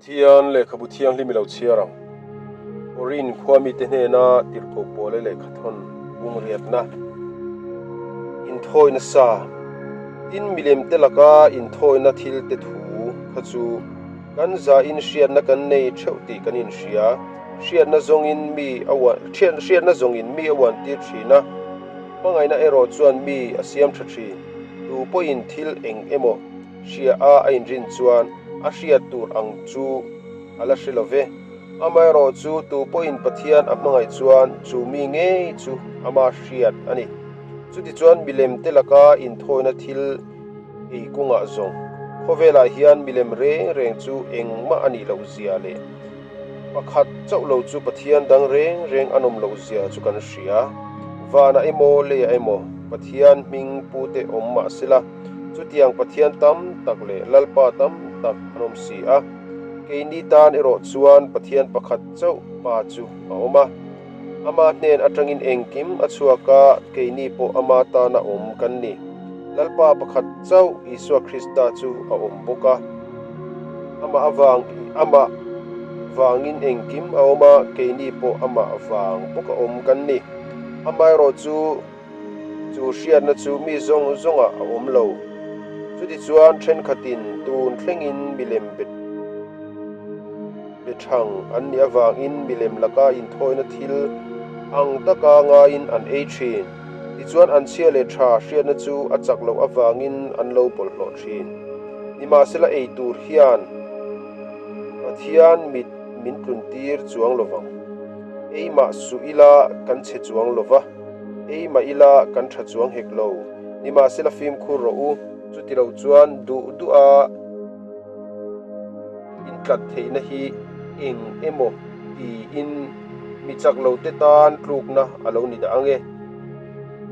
Pathian lehkhabu thianghlim i lo chhiar ang. Korin khua mite hnena tirhkoh pawle lehkhathawn bungriatna inthawina sa, tin milemte laka inthawina thilte thu kha chu kan zain hriatna kan nei theuh tih kan inhria. Hriatna zawngin mi a uan hriatna zawngin mi a uantir thin a, hmangaihna erawh chuan mi a siam tha thin. Tu pawhin thil eng emaw Hria a a inrin chuan a hriat tur ang chu a la hre lo ve. Amaherawh chu tu pawhin Pathian a hmangaih chuan chu mi ngei chu ama hriat a ni. Chutichuan milem te laka inthawina thil ei kungah zawng khawvelah hian milem reng reng chu engmah a nih loh zia leh Pakhat chauh lo chu Pathian dang reng reng an awm loh zia chu kan hria. Vanah emaw leiah emaw Pathian hming pute awm mah sela, chutiang Pathian tam tak leh Lalpa tam tak an awm si a. Keini tan erawh chuan Pathian pakhat chauh Pa chu a awm a. Ama hnen atangin engkim a chhuak a, keini pawh ama tana awm kan ni. Lalpa pakhat chauh Isua Krista chu a awm bawk a. Amah avang amah vangin engkim a awm a, keini pawh amah vang bawka awm kan ni. Amaherawh chu chu hriatna chu mi zawng zawngah a awm lo. Chutichuan thenkhatin tun thlengin milem bet Be thang an nih avangin milem laka inthawina thil ang taka ngaiin an ei thin. Tichuan an chhia leh tha hriatna chu a chak loh avangin an lo bawlhhlawh thin. Nimahsela ei tur hian Pathian mit min tluntir chuang lo vang. Ei mah suh ila kan chhe chuang lo va, ei mah ila kan tha chuang hek lo. Nimahsela fimkhur rawh u, chutilo chuan duh duha Intlat theihna hi eng emaw tiin mi chak lo te tan tlukna a lo ni dah ang e.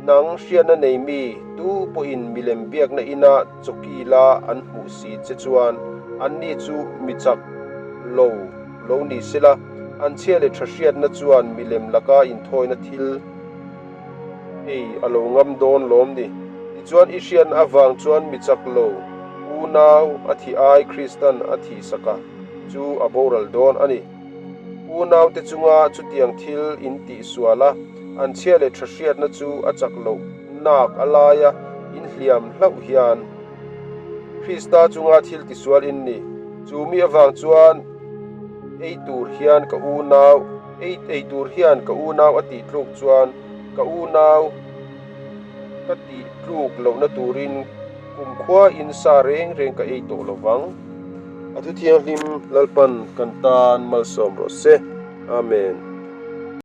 Nang hriatna nei mi tu pawhin milem biakna ina chawki la an hmuh si che chuan anni chu mi chak lo lo ni sela, an chhia leh tha hriatna chuan milem laka inthawina thil Ei a lo ngam dawn lawm ni. Tichuan i hriatna avang chuan mi chak lo, unau a thih ai Kristan a thih sak a, chu a boral dawn a ni. Unaute chunga chutiang thil in tih sual a, an chhia leh tha hriatna chu a chak loh nak a laia in hliam hlauh hian Krista chunga thil tisual in ni. Chu mi avang chuan ei tur hian ka unau Ei ei tur hian ka unau a tih tluk chuan ka unau ka tih tluk lohna turin kumkhua in sa reng reng ka ei tawh lo vang. A thu thianghlim Lalpan kan tan malsawm rawh se. Amen.